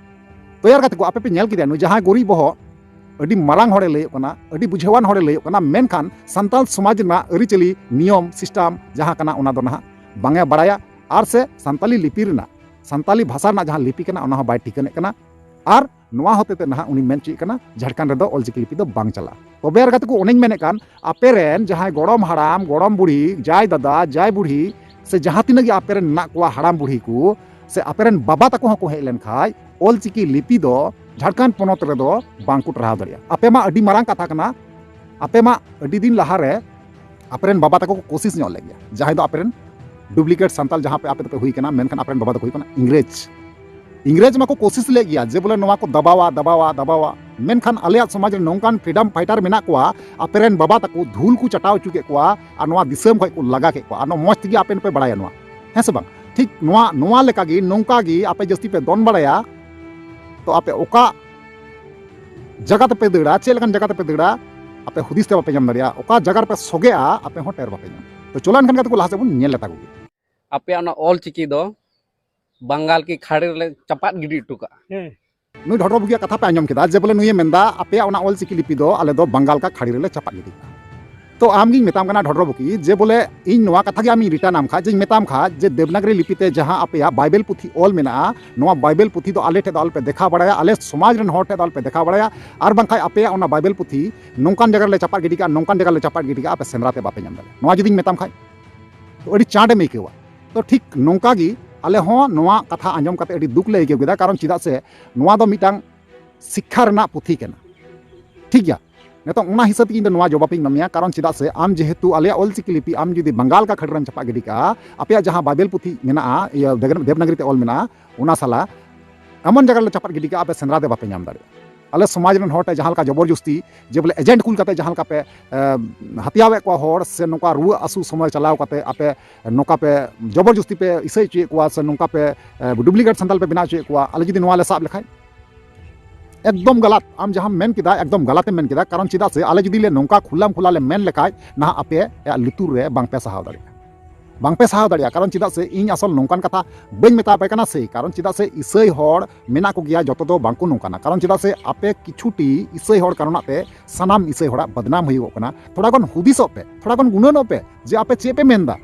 ᱛᱚᱭᱟᱨ ᱠᱟᱛᱮ ᱠᱚ ᱟᱯᱮ ᱯᱮ ᱧᱮᱞ ᱠᱮᱫᱟ, ᱱᱩᱭ ᱡᱟᱦᱟᱸᱭ ᱜᱚᱨᱤᱵ ᱵᱚᱦᱚᱜ ᱟᱹᱰᱤ ᱢᱟᱨᱟᱝ ᱦᱚᱲᱮ ᱞᱟᱹᱭᱚᱜ ᱠᱟᱱᱟ, ᱟᱹᱰᱤ ᱵᱩᱡᱷᱟᱹᱣᱟᱱ ᱦᱚᱲᱮ ᱞᱟᱹᱭᱚᱜ ᱠᱟᱱᱟ, ᱢᱮᱱᱠᱷᱟᱱ ᱥᱟᱱᱛᱟᱲ ᱥᱚᱢᱟᱡᱽ ᱨᱮᱱᱟᱜ ᱟᱹᱨᱤᱪᱟᱹᱞᱤ, ᱱᱤᱭᱚᱢ, system ᱡᱟᱦᱟᱸ ᱠᱟᱱᱟ, ᱚᱱᱟ ᱫᱚ ᱱᱟᱦᱟᱜ ᱵᱟᱝ ᱮ ᱵᱟᱲᱟᱭᱟ᱾ ᱟᱨ ᱥᱮ ᱥᱟᱱᱛᱟᱞᱤ ᱞᱤᱯᱤ ᱨᱮᱱᱟᱜ, ᱥᱟᱱᱛᱟᱞᱤ ᱵᱷᱟᱥᱟ ᱨᱮᱱᱟᱜ ᱡᱟᱦᱟᱸ ᱞᱤᱯᱤ ᱠᱟᱱᱟ, ᱚᱱᱟ ᱦᱚᱸ ᱵᱟᱭ ᱴᱷᱤᱠᱟᱹᱱᱮᱫ ᱠᱟᱱᱟ᱾ ᱟᱨ ᱱᱚᱣᱟ ᱦᱚᱛᱮ ᱛᱮ ᱱᱟᱦᱟᱜ ᱩᱱᱤ ᱢᱮᱱ ᱦᱚᱪᱚᱭᱮᱫ ᱠᱟᱱᱟ, ᱡᱷᱟᱲᱠᱷᱚᱸᱰ ᱨᱮᱫᱚ ᱚᱞᱪᱤᱠᱤ ᱞᱤᱯᱤ ᱫᱚ ᱵᱟᱝ ᱪᱟᱞᱟᱜᱼᱟ᱾ ᱛᱚᱵᱮ ᱟᱨ ᱜᱟᱛᱮ ᱠᱚ, ᱚᱱᱮᱧ ᱢᱮᱱᱮᱫ ᱠᱟᱱ, ᱟᱯᱮ ᱨᱮᱱ ᱡᱟᱦᱟᱸᱭ ᱜᱚᱲᱚᱢ ᱦᱟᱲᱟᱢ, ᱜᱚᱲᱚᱢ ᱵᱩᱲᱦᱤ, ᱡᱟᱭ ᱫᱟᱫᱟ, ᱡᱟᱭ ᱵᱩᱲᱦᱤ, ᱥᱮ ᱡᱟᱦᱟᱸ ᱛᱤᱱᱟᱹᱜ ᱜᱮ ᱟᱯᱮ ᱨᱮᱱ ᱢᱮᱱᱟᱜ ᱠᱚᱣᱟ ᱦᱟᱲᱟᱢ ᱵᱩᱲᱦᱤ ᱠᱚ, ᱥᱮ ᱟᱯᱮ ᱨᱮᱱ ᱵᱟᱵᱟ ᱛᱟᱠᱚ ᱦᱚᱸᱠᱚ ᱦᱮᱡ ᱞᱮᱱ ᱠᱷᱟᱡ, ᱚᱞᱪᱤᱠᱤ ᱞᱤᱯᱤ ᱫᱚ ᱡᱷᱟᱲᱠᱷᱚᱸᱰ ᱯᱚᱱᱚᱛ ᱨᱮᱫᱚ ᱵᱟᱝ ᱠᱚ ᱴᱟᱨᱦᱟᱣ ᱫᱟᱲᱮᱭᱟᱜᱼᱟ᱾ ᱟᱯᱮ ᱢᱟ ᱟᱹᱰᱤ ᱢᱟᱨᱟᱝ ᱠᱟᱛᱷᱟ ᱠᱟᱱᱟ, ᱟᱯᱮ ᱢᱟ ᱟᱹᱰᱤ ᱫᱤᱱ ᱞᱟᱦᱟ ᱨᱮ ᱟᱯᱮ ᱨᱮᱱ ᱵᱟᱵᱟ ᱛᱟᱠᱚ ᱠᱚ ᱠᱳᱥᱤᱥ ᱧᱚᱜ ᱞᱮᱫ ᱜᱮᱭᱟ, ᱡᱟᱦᱟᱸᱭ ᱫᱚ ᱟᱯᱮ ᱨᱮᱱ duplicate ᱥᱟᱱᱛᱟᱞ ᱡᱟᱦᱟᱸ ᱯᱮ ᱟᱯᱮ ᱫᱚᱯᱮ ᱦᱩᱭ ᱠᱟᱱᱟ, ᱢᱮᱱᱠᱷᱟᱱ ᱟᱯᱮ ᱨᱮᱱ ᱵᱟᱵᱟ ᱫᱚᱠᱚ ᱦᱩᱭ ᱠᱟᱱᱟ ᱤᱝᱨᱮᱡᱽ᱾ ᱤᱝᱨᱮᱡᱽ ᱢᱟᱠᱚ ᱠᱳᱥᱤᱥ ᱞᱮᱫ ᱜᱮᱭᱟ ᱡᱮ ᱵᱚᱞᱮ ᱱᱚᱣᱟ ᱠᱚ ᱫᱟᱵᱟᱣᱟ, ᱫᱟᱵᱟᱣᱟ, ᱫᱟᱵᱟᱣᱟ, ᱢᱮᱱᱠᱷᱟᱱ ᱟᱞᱮᱭᱟᱜ ᱥᱚᱢᱟᱡᱽ ᱨᱮ ᱱᱚᱝᱠᱟᱱ freedom fighter ᱢᱮᱱᱟᱜ ᱠᱚᱣᱟ, ᱟᱯᱮ ᱨᱮᱱ ᱵᱟᱵᱟ ᱛᱟᱠᱚ ᱫᱷᱩᱞ ᱠᱚ ᱪᱟᱴᱟᱣ ᱦᱚᱪᱚ ᱠᱮᱫ ᱠᱚᱣᱟ ᱟᱨ ᱱᱚᱣᱟ ᱫᱤᱥᱚᱢ ᱠᱷᱚᱱ ᱠᱚ ᱞᱟᱜᱟ ᱠᱮᱫ ᱠᱚᱣᱟ᱾ ᱟᱨ ᱱᱚᱣᱟ ᱢᱚᱡᱽ ᱛᱮᱜᱮ ᱟᱯᱮ ᱯᱮ ᱵᱟᱲᱟᱭᱟ ᱱᱚᱣᱟ, ᱦᱮᱸ ᱥᱮ ᱵᱟᱝ? ᱴᱷᱤᱠ ᱱᱚᱣᱟ, ᱱᱚᱣᱟ ᱞᱮᱠᱟᱜᱮ ᱱᱚᱝᱠᱟ ᱜᱮ ᱟᱯᱮ ᱡᱟᱹᱥᱛᱤ ᱯᱮ ᱫᱚᱱ ᱵᱟᱲᱟᱭᱟ, ᱛᱚ ᱟᱯᱮ ᱚᱠᱟ ᱡᱟᱭᱜᱟ ᱛᱮᱯᱮ ᱫᱟᱹᱲᱟ, ᱪᱮᱫ ᱞᱮᱠᱟᱱ ᱡᱟᱭᱜᱟ ᱛᱮᱯᱮ ᱫᱟᱹᱲᱟ, ᱟᱯᱮ ᱦᱩᱫᱤᱥ ᱛᱮ ᱵᱟᱯᱮ ᱧᱟᱢ ᱫᱟᱲᱮᱭᱟᱜᱼᱟ᱾ ᱚᱠᱟ ᱡᱟᱭᱜᱟ ᱨᱮᱯᱮ ᱥᱚᱜᱮᱜᱼᱟ, ᱟᱯᱮ ᱦᱚᱸ ᱴᱮᱨ ᱵᱟᱯᱮ ᱧᱟᱢᱟ᱾ ᱛᱚ ᱪᱚᱞᱚ ᱮᱱᱠᱷᱟᱱ ᱜᱟᱛᱮ ᱠᱚ, ᱞᱟᱦᱟ ᱥᱮᱫ ᱵᱚᱱ ᱧᱮᱞ ᱞᱮᱛᱟ ᱠᱚᱜᱮ᱾ ᱟᱯᱮᱭᱟᱜ ᱚᱱᱟ ᱚᱞ ᱪᱤᱠᱤ ᱫᱚ ᱵᱟᱝᱜᱟᱞ ᱠᱤ ᱠᱷᱟᱹᱲᱤ ᱨᱮᱞᱮ ᱪᱟᱯᱟᱫ ᱜᱤᱰᱤ ᱦᱚᱴᱚ ᱠᱟᱜᱼᱟ᱾ ᱦᱮᱸ᱾ ᱱᱩᱭ ᱰᱷᱚᱰᱨᱚ ᱵᱩᱠᱤᱭᱟᱜ ᱠᱟᱛᱷᱟ ᱯᱮ ᱟᱸᱡᱚᱢ ᱠᱮᱫᱟ ᱡᱮ ᱵᱚᱞᱮ ᱱᱩᱭᱮ ᱢᱮᱱᱫᱟ, ᱟᱯᱮᱭᱟᱜ ᱚᱱᱟ ᱚᱞ ᱪᱤᱠᱤ ᱞᱤᱯᱤ ᱫᱚ ᱟᱞᱮ ᱫᱚ ᱵᱟᱝᱜᱟᱞ ᱠᱟ ᱠᱷᱟᱹᱲᱤ ᱨᱮᱞᱮ ᱪᱟᱯᱟᱫ ᱜᱤᱰᱤ ᱠᱟᱜᱼᱟ᱾ ᱛᱚ ᱟᱢ ᱜᱤᱧ ᱢᱮᱛᱟᱢ ᱠᱟᱱᱟ ᱰᱷᱚᱰᱨᱚ ᱵᱩᱠᱤ, ᱡᱮ ᱵᱚᱞᱮ ᱤᱧ ᱱᱚᱣᱟ ᱠᱟᱛᱷᱟ ᱜᱮ ᱟᱢᱤᱧ return ᱟᱢ ᱠᱷᱟᱡ, ᱡᱮᱧ ᱢᱮᱛᱟᱢ ᱠᱷᱟᱡ ᱡᱮ ᱫᱮᱵᱽᱱᱟᱜᱽᱨᱤ ᱞᱤᱯᱤ ᱛᱮ ᱡᱟᱦᱟᱸ ᱟᱯᱮᱭᱟᱜ ᱵᱟᱭᱵᱮᱞ ᱯᱩᱛᱷᱤ ᱚᱞ ᱢᱮᱱᱟᱜᱼᱟ, ᱱᱚᱣᱟ ᱵᱟᱭᱵᱮᱞ ᱯᱩᱛᱷᱤ ᱫᱚ ᱟᱞᱮ ᱴᱷᱮᱡ ᱫᱚ ᱟᱞᱚᱯᱮ ᱫᱮᱠᱷᱟᱣ ᱵᱟᱲᱟᱭᱟ, ᱟᱞᱮ ᱥᱚᱢᱟᱡᱽ ᱨᱮᱱ ᱦᱚᱲ ᱴᱷᱮᱡ ᱫᱚ ᱟᱞᱚᱯᱮ ᱫᱮᱠᱷᱟᱣ ᱵᱟᱲᱟᱭᱟ, ᱟᱨ ᱵᱟᱝᱠᱷᱟᱡ ᱟᱯᱮᱭᱟᱜ ᱚᱱᱟ ᱵᱟᱭᱵᱮᱞ ᱯᱩᱛᱷᱤ ᱱᱚᱝᱠᱟᱱ ᱡᱟᱭᱜᱟ ᱨᱮᱞᱮ ᱪᱟᱯᱟᱫ ᱜᱤᱰᱤ ᱠᱟᱜᱼᱟ, ᱱᱚᱝᱠᱟᱱ ᱡᱟᱭᱜᱟ ᱨᱮᱞᱮ ᱪᱟᱯᱟᱫ ᱜᱤᱰᱤ ᱠᱟᱜᱼᱟ, ᱟᱯᱮ ᱥᱮᱸᱫᱽᱨᱟ ᱛᱮ ᱵᱟᱯᱮ ᱧᱟᱢ ᱫᱟᱲᱮᱭᱟᱜᱼᱟ᱾ ᱱᱚᱣᱟ ᱡᱩᱫᱤᱧ ᱢᱮᱛᱟᱢ ᱠᱷᱟᱡ ᱛᱚ ᱟᱹᱰᱤ ᱪᱟᱸᱰ ᱮᱢ ᱟᱹᱭᱠᱟᱹᱣᱟ᱾ ᱛᱚ ᱴᱷᱤᱠ ᱱᱚᱝᱠᱟ ᱜᱮ ᱟᱞᱮ ᱦᱚᱸ ᱱᱚᱣᱟ ᱠᱟᱛᱷᱟ ᱟᱸᱡᱚᱢ ᱠᱟᱛᱮ ᱟᱹᱰᱤ ᱫᱩᱠ ᱞᱮ ᱟᱹᱭᱠᱟᱹᱣ ᱠᱮᱫᱟ, ᱠᱟᱨᱚᱱ ᱪᱮᱫᱟᱜ ᱥᱮ ᱱᱚᱣᱟ ᱫᱚ ᱢᱤᱫᱴᱟᱝ ᱥᱤᱠᱠᱷᱟ ᱨᱮᱱᱟᱜ ᱯᱩᱛᱷᱤ ᱠᱟᱱᱟ᱾ ᱴᱷᱤᱠ ᱜᱮᱭᱟ, ᱱᱤᱛᱚᱝ ᱚᱱᱟ ᱦᱤᱥᱟᱹᱵ ᱛᱮ ᱤᱧ ᱫᱚ ᱱᱚᱣᱟ ᱡᱚᱵᱟᱵ ᱤᱧ ᱮᱢᱟᱢᱟ, ᱠᱟᱨᱚᱱ ᱪᱮᱫᱟᱜ ᱥᱮ ᱟᱢ ᱡᱮᱦᱮᱛᱩ ᱟᱞᱮᱭᱟᱜ ᱚᱞ ᱪᱤᱠᱤ ᱞᱤᱯᱤ ᱟᱢ ᱡᱩᱫᱤ ᱵᱟᱝᱜᱟᱞ ᱠᱟ ᱠᱷᱟᱹᱲᱤ ᱨᱮᱢ ᱪᱟᱯᱟᱫ ᱜᱤᱰᱤ ᱠᱟᱜᱼᱟ, ᱟᱯᱮᱭᱟᱜ ᱡᱟᱦᱟᱸ ᱵᱟᱭᱵᱮᱞ ᱯᱩᱛᱷᱤ ᱢᱮᱱᱟᱜᱼᱟ, ᱤᱭᱟᱹ ᱫᱮᱜ-, ᱫᱮᱵᱽᱱᱟᱜᱽᱨᱤ ᱛᱮ ᱚᱞ ᱢᱮᱱᱟᱜᱼᱟ, ᱚᱱᱟ ᱥᱟᱞᱟᱜ ᱮᱢᱚᱱ ᱡᱟᱭᱜᱟ ᱨᱮᱞᱮ ᱪᱟᱯᱟᱫ ᱜᱤᱰᱤ ᱠᱟᱜᱼᱟ, ᱟᱯᱮ ᱥᱮᱸᱫᱽᱨᱟ ᱛᱮ ᱵᱟᱯᱮ ᱧᱟᱢ ᱫᱟᱲᱮᱭᱟᱜᱼᱟ᱾ ᱟᱞᱮ ᱥᱚᱢᱟᱡᱽ ᱨᱮᱱ ᱦᱚᱲ ᱴᱷᱮᱱ ᱡᱟᱦᱟᱸ ᱞᱮᱠᱟ ᱡᱚᱵᱚᱨ ᱡᱚᱥᱛᱤ, ᱡᱮ ᱵᱚᱞᱮ agent ᱠᱩᱞ ᱠᱟᱛᱮ ᱡᱟᱦᱟᱸ ᱞᱮᱠᱟ ᱯᱮ, ᱮ, ᱦᱟᱛᱭᱟᱣᱮᱫ ᱠᱚᱣᱟ ᱦᱚᱲ, ᱥᱮ ᱱᱚᱝᱠᱟ ᱨᱩᱣᱟᱹ ᱦᱟᱹᱥᱩ ᱥᱚᱢᱚᱭ ᱪᱟᱞᱟᱣ ᱠᱟᱛᱮ ᱟᱯᱮ ᱱᱚᱝᱠᱟ ᱯᱮ ᱡᱚᱵᱚᱨ ᱡᱚᱥᱛᱤ ᱯᱮ ᱤᱥᱟᱹᱭ ᱦᱚᱪᱚᱭᱮᱫ ᱠᱚᱣᱟ, ᱥᱮ ᱱᱚᱝᱠᱟ ᱯᱮ, ᱮ, duplicate ᱥᱟᱱᱛᱟᱞ ᱯᱮ ᱵᱮᱱᱟᱣ ᱦᱚᱪᱚᱭᱮᱫ ᱠᱚᱣᱟ, ᱟᱞᱮ ᱡᱩᱫᱤ ᱱᱚᱣᱟ ᱞᱮ ᱥᱟᱵ ᱞᱮᱠᱷᱟᱡ? ᱮᱠᱫᱚᱢ ᱜᱟᱞᱟᱛ, ᱟᱢ ᱡᱟᱦᱟᱸᱢ ᱢᱮᱱ ᱠᱮᱫᱟ, ᱮᱠᱫᱚᱢ ᱜᱟᱞᱟᱛ ᱮᱢ ᱢᱮᱱ ᱠᱮᱫᱟ᱾ ᱠᱟᱨᱚᱱ ᱪᱮᱫᱟᱜ ᱥᱮ ᱟᱞᱮ ᱡᱩᱫᱤ ᱞᱮ ᱱᱚᱝᱠᱟ ᱠᱷᱩᱞᱟᱢ ᱠᱷᱩᱞᱟ ᱞᱮ ᱢᱮᱱ ᱞᱮᱠᱷᱟᱡ, ᱱᱟᱦᱟᱜ ᱟᱯᱮᱭᱟᱜ ᱞᱩᱛᱩᱨ ᱨᱮ ᱵᱟᱝ ᱯᱮ ᱥᱟᱦᱟᱣ ᱫᱟᱲᱮᱭᱟᱜᱼᱟ᱾ ᱵᱟᱝᱯᱮ ᱥᱟᱦᱟᱣ ᱫᱟᱲᱮᱭᱟᱜᱼᱟ᱾ ᱠᱟᱨᱚᱱ ᱪᱮᱫᱟᱜ ᱥᱮ ᱤᱧ ᱟᱥᱚᱞ ᱱᱚᱝᱠᱟᱱ ᱠᱟᱛᱷᱟ ᱵᱟᱹᱧ ᱢᱮᱛᱟ ᱯᱮ ᱠᱟᱱᱟ ᱥᱮ, ᱠᱟᱨᱚᱱ ᱪᱮᱫᱟᱜ ᱥᱮ ᱤᱥᱟᱹᱭ ᱦᱚᱲ ᱢᱮᱱᱟᱜ ᱠᱚᱜᱮᱭᱟ, ᱡᱚᱛᱚ ᱫᱚ ᱵᱟᱝᱠᱚ ᱱᱚᱝᱠᱟᱱᱟ᱾ ᱠᱟᱨᱚᱱ ᱪᱮᱫᱟᱜ ᱥᱮ ᱟᱯᱮ ᱠᱤᱪᱷᱩᱴᱤ ᱤᱥᱟᱹᱭ ᱦᱚᱲ ᱠᱟᱨᱚᱱᱟᱜ ᱛᱮ ᱥᱟᱱᱟᱢ ᱤᱥᱟᱹᱭ ᱦᱚᱲᱟᱜ ᱵᱟᱫᱱᱟᱢ ᱦᱩᱭᱩᱜᱚᱜ ᱠᱟᱱᱟ᱾ ᱛᱷᱚᱲᱟ ᱜᱟᱱ ᱦᱩᱫᱤᱥᱚᱜ ᱯᱮ, ᱛᱷᱚᱲᱟ ᱜᱟᱱ ᱜᱩᱱᱟᱹᱱᱚᱜ ᱯᱮ ᱡᱮ ᱟᱯᱮ ᱪᱮᱫ ᱯᱮ ᱢᱮᱱᱫᱟ,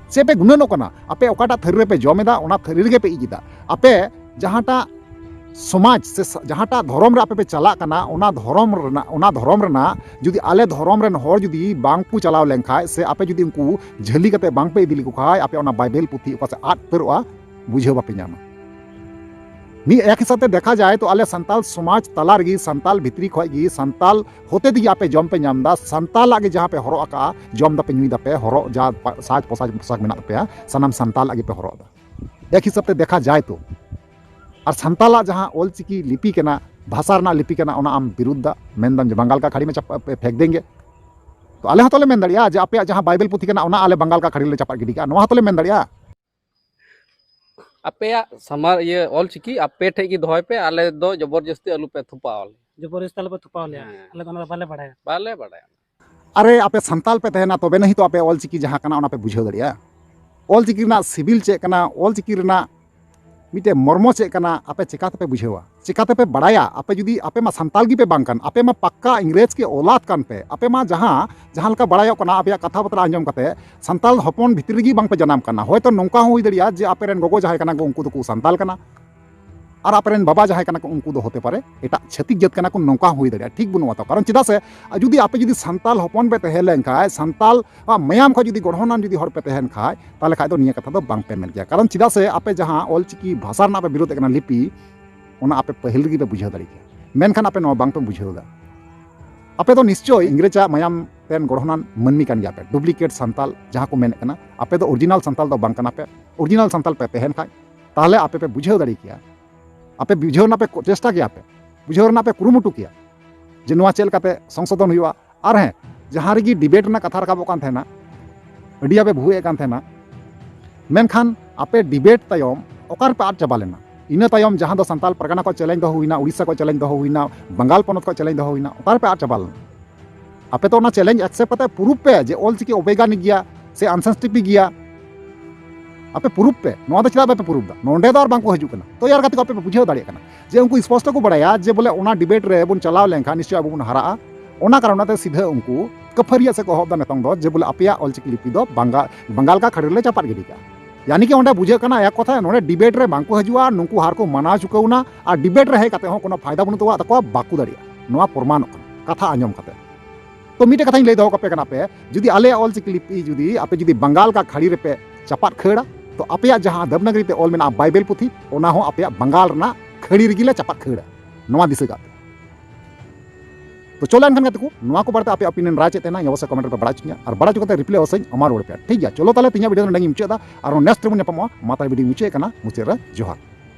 ᱪᱮᱫ ᱯᱮ ᱜᱩᱱᱟᱹᱱᱚᱜ ᱠᱟᱱᱟ? ᱟᱯᱮ ᱚᱠᱟᱴᱟᱜ ᱛᱷᱟᱹᱨᱤ ᱨᱮᱯᱮ ᱡᱚᱢ ᱮᱫᱟ, ᱚᱱᱟ ᱛᱷᱟᱹᱨᱤ ᱨᱮᱜᱮ ᱯᱮ ᱤᱡ ᱮᱫᱟ᱾ ᱟᱯᱮ ᱡᱟᱦᱟᱸᱴᱟᱜ ᱥᱚᱢᱟᱡᱽ ᱥᱮ ᱥᱟ- ᱡᱟᱦᱟᱸᱴᱟᱜ ᱫᱷᱚᱨᱚᱢ ᱨᱮ ᱟᱯᱮ ᱯᱮ ᱪᱟᱞᱟᱜ ᱠᱟᱱᱟ, ᱚᱱᱟ ᱫᱷᱚᱨᱚᱢ ᱨᱮᱱᱟᱜ, ᱚᱱᱟ ᱫᱷᱚᱨᱚᱢ ᱨᱮᱱᱟᱜ ᱡᱩᱫᱤ ᱟᱞᱮ ᱫᱷᱚᱨᱚᱢ ᱨᱮᱱ ᱦᱚᱲ ᱡᱩᱫᱤ ᱵᱟᱝ ᱠᱚ ᱪᱟᱞᱟᱣ ᱞᱮᱱᱠᱷᱟᱡ ᱥᱮ ᱟᱯᱮ ᱡᱩᱫᱤ ᱩᱱᱠᱩ ᱡᱷᱟᱹᱞᱤ ᱠᱟᱛᱮ ᱵᱟᱝ ᱯᱮ ᱤᱫᱤ ᱞᱮᱠᱚ ᱠᱷᱟᱡ, ᱟᱯᱮ ᱚᱱᱟ ᱵᱟᱭᱵᱮᱞ ᱯᱩᱛᱷᱤ ᱚᱠᱟ ᱥᱮᱫ ᱟᱫ ᱩᱛᱟᱹᱨᱚᱜᱼᱟ, ᱵᱩᱡᱷᱟᱹᱣ ᱵᱟᱯᱮ ᱧᱟᱢᱟ᱾ ᱢᱤᱫ ᱮᱠ ᱦᱤᱥᱟᱹᱵ ᱛᱮ ᱫᱮᱠᱷᱟ ᱡᱟᱭ ᱛᱚ ᱟᱞᱮ ᱥᱟᱱᱛᱟᱞ ᱥᱚᱢᱟᱡᱽ ᱛᱟᱞᱟ ᱨᱮᱜᱮ, ᱥᱟᱱᱛᱟᱞ ᱵᱷᱤᱛᱨᱤ ᱠᱷᱚᱡ ᱜᱮ, ᱥᱟᱱᱛᱟᱞ ᱦᱚᱛᱮ ᱛᱮᱜᱮ ᱟᱯᱮ ᱡᱚᱢ ᱯᱮ ᱧᱟᱢ ᱮᱫᱟ, ᱥᱟᱱᱛᱟᱞᱟᱜ ᱜᱮ ᱡᱟᱦᱟᱸ ᱯᱮ ᱦᱚᱨᱚᱜ ᱟᱠᱟᱜᱼᱟ, ᱡᱚᱢ ᱫᱟᱯᱮ, ᱧᱩᱭ ᱫᱟᱯᱮ, ᱦᱚᱨᱚᱜ ᱡᱟ ᱯᱟ- ᱥᱟᱡᱽ ᱯᱳᱥᱟᱠ ᱯᱳᱥᱟᱠ ᱢᱮᱱᱟᱜ ᱛᱟᱯᱮᱭᱟ, ᱥᱟᱱᱟᱢ ᱥᱟᱱᱛᱟᱞᱟᱜ ᱜᱮᱯᱮ ᱦᱚᱨᱚᱜ ᱮᱫᱟ᱾ ᱮᱠ ᱦᱤᱥᱟᱹᱵ ᱛᱮ ᱫᱮᱠᱷᱟ ᱡᱟᱭ ᱛᱚ ᱟᱨ ᱥᱟᱱᱛᱟᱞᱟᱜ ᱡᱟᱦᱟᱸ ᱚᱞᱪᱤᱠᱤ ᱞᱤᱯᱤ ᱠᱟᱱᱟ, ᱵᱷᱟᱥᱟ ᱨᱮᱱᱟᱜ ᱞᱤᱯᱤ ᱠᱟᱱᱟ, ᱚᱱᱟ ᱟᱢ ᱵᱤᱨᱩᱫᱷ ᱫᱟ, ᱢᱮᱱᱫᱟᱢ ᱡᱮ ᱵᱟᱝᱜᱟᱞ ᱠᱟ ᱠᱷᱟᱹᱲᱤ ᱢᱮ ᱪᱟᱯ- ᱯᱷᱮᱸᱠ ᱫᱮᱝᱜᱮ᱾ ᱛᱚ ᱟᱞᱮ ᱦᱚᱸ ᱛᱚᱞᱮ ᱢᱮᱱ ᱫᱟᱲᱮᱭᱟᱜᱼᱟ ᱡᱮ ᱟᱯᱮᱭᱟᱜ ᱡᱟᱦᱟᱸ ᱵᱟᱭᱵᱮᱞ ᱯᱩᱛᱷᱤ ᱠᱟᱱᱟ, ᱚᱱᱟ ᱟᱞᱮ ᱵᱟᱝᱜᱟᱞ ᱠᱟ ᱠᱷᱟᱹᱲᱤ ᱞᱮ ᱪᱟᱯᱟᱫ ᱜᱤᱰᱤ ᱠᱟᱜᱼᱟ, ᱱᱚᱣᱟ ᱦᱚᱸ ᱛᱚᱞᱮ ᱢᱮᱱ ᱫᱟᱲᱮᱭᱟᱜᱼᱟ᱾ ᱟᱯᱮᱭᱟᱜ ᱥᱟᱢᱟᱨ ᱤᱭᱟᱹ ᱚᱞ ᱪᱤᱠᱤ ᱟᱯᱮ ᱴᱷᱮᱡ ᱜᱮ ᱫᱚᱦᱚᱭ ᱯᱮ, ᱟᱞᱮ ᱫᱚ ᱡᱚᱵᱚᱨᱡᱚᱥᱛᱤ ᱟᱞᱚ ᱯᱮ ᱛᱷᱩᱯᱟᱣ ᱟᱞᱮ᱾ ᱡᱚᱵᱚᱨᱡᱚᱥᱛᱤ ᱟᱞᱚ ᱯᱮ ᱛᱷᱩᱯᱟᱣ ᱞᱮᱭᱟ᱾ ᱦᱮᱸ᱾ ᱟᱞᱮ ᱫᱚ ᱚᱱᱟ ᱫᱚ ᱵᱟᱞᱮ ᱵᱟᱲᱟᱭᱟ᱾ ᱵᱟᱞᱮ ᱵᱟᱲᱟᱭᱟ᱾ ᱟᱨᱮ, ᱟᱯᱮ ᱥᱟᱱᱛᱟᱞ ᱯᱮ ᱛᱟᱦᱮᱱᱟ, ᱛᱚᱵᱮ ᱱᱟᱹᱦᱤ ᱛᱚ ᱟᱯᱮ ᱚᱞᱪᱤᱠᱤ ᱡᱟᱦᱟᱸ ᱠᱟᱱᱟ, ᱚᱱᱟ ᱯᱮ ᱵᱩᱡᱷᱟᱹᱣ ᱫᱟᱲᱮᱭᱟᱜᱼᱟ᱾ ᱚᱞᱪᱤᱠᱤ ᱨᱮᱱᱟᱜ ᱥᱤᱵᱤᱞ ᱪᱮᱫ ᱠᱟᱱᱟ, ᱚᱞᱪᱤᱠᱤ ᱨᱮᱱᱟᱜ ᱢᱤᱫᱴᱮᱡ ᱢᱚᱨᱢᱚ ᱪᱮᱫ ᱠᱟᱱᱟ, ᱟᱯᱮ ᱪᱮᱠᱟ ᱛᱮᱯᱮ ᱵᱩᱡᱷᱟᱹᱣᱟ, ᱪᱮᱠᱟ ᱛᱮᱯᱮ ᱵᱟᱲᱟᱭᱟ? ᱟᱯᱮ ᱡᱩᱫᱤ, ᱟᱯᱮ ᱢᱟ ᱥᱟᱱᱛᱟᱞ ᱜᱮᱯᱮ ᱵᱟᱝ ᱠᱟᱱ, ᱟᱯᱮ ᱢᱟ ᱯᱟᱠᱠᱟ ᱤᱝᱨᱮᱡᱽ ᱠᱮ ᱚᱞᱟᱫ ᱠᱟᱱ ᱯᱮ᱾ ᱟᱯᱮ ᱢᱟ ᱡᱟᱦᱟᱸ, ᱡᱟᱦᱟᱸ ᱞᱮᱠᱟ ᱵᱟᱲᱟᱭᱚᱜ ᱠᱟᱱᱟ, ᱟᱯᱮᱭᱟᱜ ᱠᱟᱛᱷᱟ ᱵᱟᱛᱨᱟ ᱟᱸᱡᱚᱢ ᱠᱟᱛᱮ ᱥᱟᱱᱛᱟᱞ ᱦᱚᱯᱚᱱ ᱵᱷᱤᱛᱨᱤ ᱨᱮᱜᱮ ᱵᱟᱝ ᱯᱮ ᱡᱟᱱᱟᱢ ᱠᱟᱱᱟ᱾ ᱦᱚᱭᱛᱚ ᱱᱚᱝᱠᱟ ᱦᱚᱸ ᱦᱩᱭ ᱫᱟᱲᱮᱭᱟᱜᱼᱟ ᱡᱮ ᱟᱯᱮ ᱨᱮᱱ ᱜᱚᱜᱚ ᱡᱟᱦᱟᱸᱭ ᱠᱟᱱᱟ ᱠᱚ, ᱩᱱᱠᱩ ᱫᱚᱠᱚ ᱥᱟᱱᱛᱟᱞ ᱠᱟᱱᱟ, ᱟᱨ ᱟᱯᱮ ᱨᱮᱱ ᱵᱟᱵᱟ ᱡᱟᱦᱟᱸᱭ ᱠᱟᱱᱟ ᱠᱚ, ᱩᱱᱠᱩ ᱫᱚ ᱦᱚᱛᱮ ᱯᱟᱨᱮ ᱮᱴᱟᱜ ᱪᱷᱟᱹᱛᱤᱠ ᱡᱟᱹᱛ ᱠᱟᱱᱟ ᱠᱚ, ᱱᱚᱝᱠᱟ ᱦᱚᱸ ᱦᱩᱭ ᱫᱟᱲᱮᱭᱟᱜᱼᱟ᱾ ᱴᱷᱤᱠ ᱵᱟᱹᱱᱩᱜᱼᱟ ᱛᱚ, ᱠᱟᱨᱚᱱ ᱪᱮᱫᱟᱜ ᱥᱮ ᱡᱩᱫᱤ ᱟᱯᱮ ᱡᱩᱫᱤ ᱥᱟᱱᱛᱟᱞ ᱦᱚᱯᱚᱱ ᱯᱮ ᱛᱟᱦᱮᱸ ᱞᱮᱱ ᱠᱷᱟᱡ, ᱥᱟᱱᱛᱟᱞ ᱟᱜ ᱢᱟᱭᱟᱢ ᱠᱷᱚᱱ ᱡᱩᱫᱤ ᱜᱚᱲᱦᱚᱱᱟᱱ ᱡᱩᱫᱤ ᱦᱚᱲ ᱯᱮ ᱛᱟᱦᱮᱱ ᱠᱷᱟᱡ, ᱛᱟᱦᱚᱞᱮ ᱠᱷᱟᱡ ᱫᱚ ᱱᱤᱭᱟᱹ ᱠᱟᱛᱷᱟ ᱫᱚ ᱵᱟᱝ ᱯᱮ ᱢᱮᱱ ᱠᱮᱭᱟ᱾ ᱠᱟᱨᱚᱱ ᱪᱮᱫᱟᱜ ᱥᱮ ᱟᱯᱮ ᱡᱟᱦᱟᱸ ᱚᱞᱪᱤᱠᱤ ᱵᱷᱟᱥᱟ ᱨᱮᱱᱟᱜ ᱯᱮ ᱵᱤᱨᱳᱫᱷ ᱮᱫ ᱠᱟᱱᱟ ᱞᱤᱯᱤ, ᱚᱱᱟ ᱟᱯᱮ ᱯᱟᱹᱦᱤᱞ ᱨᱮᱜᱮ ᱯᱮ ᱵᱩᱡᱷᱟᱹᱣ ᱫᱟᱲᱮ ᱠᱮᱭᱟ, ᱢᱮᱱᱠᱷᱟᱱ ᱟᱯᱮ ᱱᱚᱣᱟ ᱵᱟᱝ ᱯᱮ ᱵᱩᱡᱷᱟᱹᱣ ᱮᱫᱟ᱾ ᱟᱯᱮ ᱫᱚ ᱱᱤᱥᱪᱳᱭ ᱤᱝᱨᱮᱡᱽ ᱟᱜ ᱢᱟᱭᱟᱢ ᱛᱮᱱ ᱜᱚᱲᱦᱚᱱᱟᱱ ᱢᱟᱹᱱᱢᱤ ᱠᱟᱱ ᱜᱮᱭᱟ ᱯᱮ, ᱰᱩᱯᱞᱤᱠᱮᱴ ᱥᱟᱱᱛᱟᱞ ᱡᱟᱦᱟᱸ ᱠᱚ ᱢᱮᱱᱮᱫ ᱠᱟᱱᱟ᱾ ᱟᱯᱮ ᱫᱚ ᱚᱨᱤᱡᱤᱱᱟᱞ ᱥᱟᱱᱛᱟᱞ ᱫᱚ ᱵᱟᱝ ᱠᱟᱱᱟ ᱯᱮ᱾ ᱚᱨᱤᱡᱤᱱᱟᱞ ᱥᱟᱱᱛᱟᱞ ᱯᱮ ᱛᱟᱦᱮᱱ ᱠᱷᱟᱡ, ᱛᱟᱦᱚᱞᱮ ᱟᱯᱮ ᱯᱮ ᱵᱩᱡᱷᱟᱹᱣ ᱫᱟᱲᱮ ᱠᱮᱭᱟ, ᱟᱯᱮ ᱵᱩᱡᱷᱟᱹᱣ ᱨᱮᱱᱟᱜ ᱯᱮ ᱠᱚ- ᱪᱮᱥᱴᱟ ᱠᱮᱭᱟ ᱯᱮ, ᱵᱩᱡᱷᱟᱹᱣ ᱨᱮᱱᱟᱜ ᱯᱮ ᱠᱩᱨᱩᱢᱩᱴᱩ ᱠᱮᱭᱟ ᱡᱮ ᱱᱚᱣᱟ ᱪᱮᱫ ᱞᱮᱠᱟᱛᱮ ᱥᱚᱝᱥᱳᱫᱷᱚᱱ ᱦᱩᱭᱩᱜᱼᱟ᱾ ᱟᱨ ᱦᱮᱸ, ᱡᱟᱦᱟᱸ ᱨᱮᱜᱮ ᱰᱤᱵᱮᱴ ᱨᱮᱱᱟᱜ ᱠᱟᱛᱷᱟ ᱨᱟᱠᱟᱵᱚᱜ ᱠᱟᱱ ᱛᱟᱦᱮᱱᱟ, ᱟᱹᱰᱤ ᱟᱯᱮ ᱵᱷᱩᱭᱮᱫ ᱠᱟᱱ ᱛᱟᱦᱮᱱᱟ, ᱢᱮᱱᱠᱷᱟᱱ ᱟᱯᱮ ᱰᱤᱵᱮᱴ ᱛᱟᱭᱚᱢ ᱚᱠᱟ ᱨᱮᱯᱮ ᱟᱫ ᱪᱟᱵᱟ ᱞᱮᱱᱟ? ᱤᱱᱟᱹ ᱛᱟᱭᱚᱢ ᱡᱟᱦᱟᱸ ᱫᱚ ᱥᱟᱱᱛᱟᱞ ᱯᱟᱨᱜᱟᱱᱟ ᱠᱚ ᱪᱮᱞᱮᱧᱡᱽ ᱫᱚᱦᱚ ᱦᱩᱭᱱᱟ, ᱩᱲᱤᱥᱥᱟ ᱠᱚ ᱪᱮᱞᱮᱧᱡᱽ ᱫᱚᱦᱚ ᱦᱩᱭᱱᱟ, ᱵᱟᱝᱜᱟᱞ ᱯᱚᱱᱚᱛ ᱠᱚ ᱪᱮᱞᱮᱧᱡᱽ ᱫᱚᱦᱚ ᱦᱩᱭᱱᱟ, ᱚᱠᱟ ᱨᱮᱯᱮ ᱟᱫ ᱪᱟᱵᱟ ᱞᱮᱱᱟ? ᱟᱯᱮ ᱛᱚ ᱚᱱᱟ ᱪᱮᱞᱮᱧᱡᱽ ᱮᱠᱥᱮᱯᱴ ᱠᱟᱛᱮ ᱯᱨᱩᱯ ᱯᱮ ᱡᱮ ᱚᱞ ᱪᱤᱠᱤ ᱚᱵᱮᱜᱟᱱᱤᱠ ᱜᱮᱭᱟ, ᱥᱮ ᱟᱱᱥᱟᱱᱥᱴᱤᱯᱤ ᱜᱮᱭᱟ? ᱟᱯᱮ ᱯᱨᱩᱯ ᱯᱮ, ᱱᱚᱣᱟ ᱫᱚ ᱪᱮᱫᱟᱜ ᱵᱟᱯᱮ ᱯᱨᱩᱯ ᱫᱟ? ᱱᱚᱸᱰᱮ ᱫᱚ ᱟᱨ ᱵᱟᱝᱠᱚ ᱦᱤᱡᱩᱜ ᱠᱟᱱᱟ᱾ ᱛᱚ ᱭᱟᱨ ᱜᱟᱛᱮ ᱠᱚ, ᱟᱯᱮ ᱯᱮ ᱵᱩᱡᱷᱟᱹᱣ ᱫᱟᱲᱮᱭᱟᱜ ᱠᱟᱱᱟ ᱡᱮ ᱩᱱᱠᱩ ᱥᱯᱚᱥᱴᱚ ᱠᱚ ᱵᱟᱲᱟᱭᱟ ᱡᱮ ᱵᱚᱞᱮ ᱚᱱᱟ ᱰᱤᱵᱮᱴ ᱨᱮ ᱵᱚᱱ ᱪᱟᱞᱟᱣ ᱞᱮᱱᱠᱷᱟᱱ ᱱᱤᱥᱪᱚᱭ ᱟᱵᱚ ᱵᱚᱱ ᱦᱟᱨᱟᱜᱼᱟ᱾ ᱚᱱᱟ ᱠᱟᱨᱚᱱ ᱛᱮ ᱥᱤᱫᱷᱟᱹ ᱩᱱᱠᱩ ᱠᱟᱹᱯᱷᱟᱹᱨᱤᱭᱟᱜ ᱥᱮ ᱠᱚ ᱮᱦᱚᱵ ᱫᱟ ᱱᱤᱛᱚᱝ ᱫᱚ ᱡᱮ ᱵᱚᱞᱮ ᱟᱯᱮᱭᱟᱜ ᱚᱞᱪᱤᱠᱤ ᱞᱤᱯᱤ ᱫᱚ ᱵᱟᱝᱜᱟ-, ᱵᱟᱝᱜᱟᱞ ᱠᱟ ᱠᱷᱟᱹᱲᱤ ᱨᱮᱞᱮ ᱪᱟᱯᱟᱫ ᱜᱤᱰᱤ ᱠᱟᱜᱼᱟ᱾ ᱭᱟᱱᱤ ᱠᱤ ᱚᱸᱰᱮ ᱵᱩᱡᱷᱟᱹᱜ ᱠᱟᱱᱟ ᱮᱠ ᱠᱚᱛᱷᱟ, ᱱᱚᱰᱮ ᱰᱤᱵᱮᱴ ᱨᱮ ᱵᱟᱝᱠᱚ ᱦᱤᱡᱩᱜᱼᱟ, ᱱᱩᱠᱩ ᱦᱟᱨ ᱠᱚ ᱢᱟᱱᱟᱣ ᱪᱩᱠᱟᱹᱣᱱᱟ, ᱟᱨ ᱰᱤᱵᱮᱴ ᱨᱮ ᱦᱮᱡ ᱠᱟᱛᱮ ᱦᱚᱸ ᱠᱳᱱᱳ ᱯᱷᱟᱭᱫᱟ ᱵᱟᱹᱱᱩᱜ ᱛᱟᱠᱚᱣᱟ, ᱵᱟᱠᱚ ᱫᱟᱲᱮᱭᱟᱜᱼᱟ᱾ ᱱᱚᱣᱟ ᱯᱨᱚᱢᱟᱱᱚᱜ ᱠᱟᱱᱟ ᱠᱟᱛᱷᱟ ᱟᱸᱡᱚᱢ ᱠᱟᱛᱮ᱾ ᱛᱚ ᱢᱤᱫᱴᱮᱡ ᱠᱟᱛᱷᱟᱧ ᱞᱟᱹᱭ ᱫᱚᱦᱚ ᱠᱟᱯᱮ ᱠᱟᱱᱟ, ᱟᱯᱮ ᱡᱩᱫᱤ ᱟᱞᱮᱭᱟᱜ ᱚᱞᱪᱤᱠᱤ ᱞᱤᱯᱤ ᱡᱩᱫᱤ ᱟᱯᱮ ᱡᱩᱫᱤ ᱵᱟᱝᱜᱟᱞ ᱠᱟ ᱠᱷᱟᱹᱲᱤ ᱨᱮᱯᱮ ᱪᱟᱯᱟᱫ ᱠᱷᱟᱹᱲᱟ, ᱛᱚ ᱟᱯᱮᱭᱟᱜ ᱡᱟᱦᱟᱸ ᱫᱮᱵᱽᱱᱟᱜᱽᱨᱤ ᱛᱮ ᱚᱞ ᱢᱮᱱᱟᱜᱼᱟ ᱵᱟᱭᱵᱮᱞ ᱯᱩᱛᱷᱤ, ᱚᱱᱟ ᱦᱚᱸ ᱟᱯᱮᱭᱟᱜ ᱵᱟᱝᱜᱟᱞ ᱨᱮᱱᱟᱜ ᱠᱷᱟᱹᱲᱤ ᱨᱮᱜᱮ ᱞᱮ ᱪᱟᱯᱟᱫ ᱠᱷᱟᱹᱲᱟ᱾ ᱱᱚᱣᱟ ᱫᱤᱥᱟᱹ ᱠᱟᱜ ᱯᱮ᱾ ᱛᱚ ᱪᱚᱞᱚ ᱮᱱᱠᱷᱟᱱ ᱜᱟᱛᱮ ᱠᱚ, ᱱᱚᱣᱟ ᱠᱚ ᱵᱟᱨᱮᱛᱮ ᱟᱯᱮ opinion ᱨᱟᱭ ᱪᱮᱫ ᱛᱟᱦᱮᱱᱟ, ᱤᱧ ᱚᱵᱚᱥᱥᱳᱭ comment ᱨᱮᱯᱮ ᱵᱟᱲᱟᱭ ᱦᱚᱪᱚᱧᱟ, ᱟᱨ ᱵᱟᱲᱟᱭ ᱦᱚᱪᱚ ᱠᱟᱛᱮ reply ᱚᱵᱚᱥᱥᱳᱭ ᱮᱢᱟ ᱨᱩᱣᱟᱹᱲ ᱯᱮᱭᱟ᱾ ᱴᱷᱤᱠ ᱜᱮᱭᱟ, ᱪᱚᱞᱚ ᱛᱟᱦᱞᱮ ᱛᱮᱦᱮᱧᱟᱜ video ᱫᱚ ᱱᱚᱸᱰᱮ ᱜᱤᱧ ᱢᱩᱪᱟᱹᱫ ᱮᱫᱟ᱾ ᱟᱨᱦᱚᱸ next ᱨᱮᱵᱚᱱ ᱧᱟᱯᱟᱢᱚᱜᱼᱟ᱾ ᱢᱟ ᱛᱟᱦᱞᱮ video ᱢᱩᱪᱟᱹᱫ ᱠᱟᱱᱟ, ᱢᱩᱪᱟᱹᱫ ᱨᱮ ᱡᱚᱦᱟᱨ᱾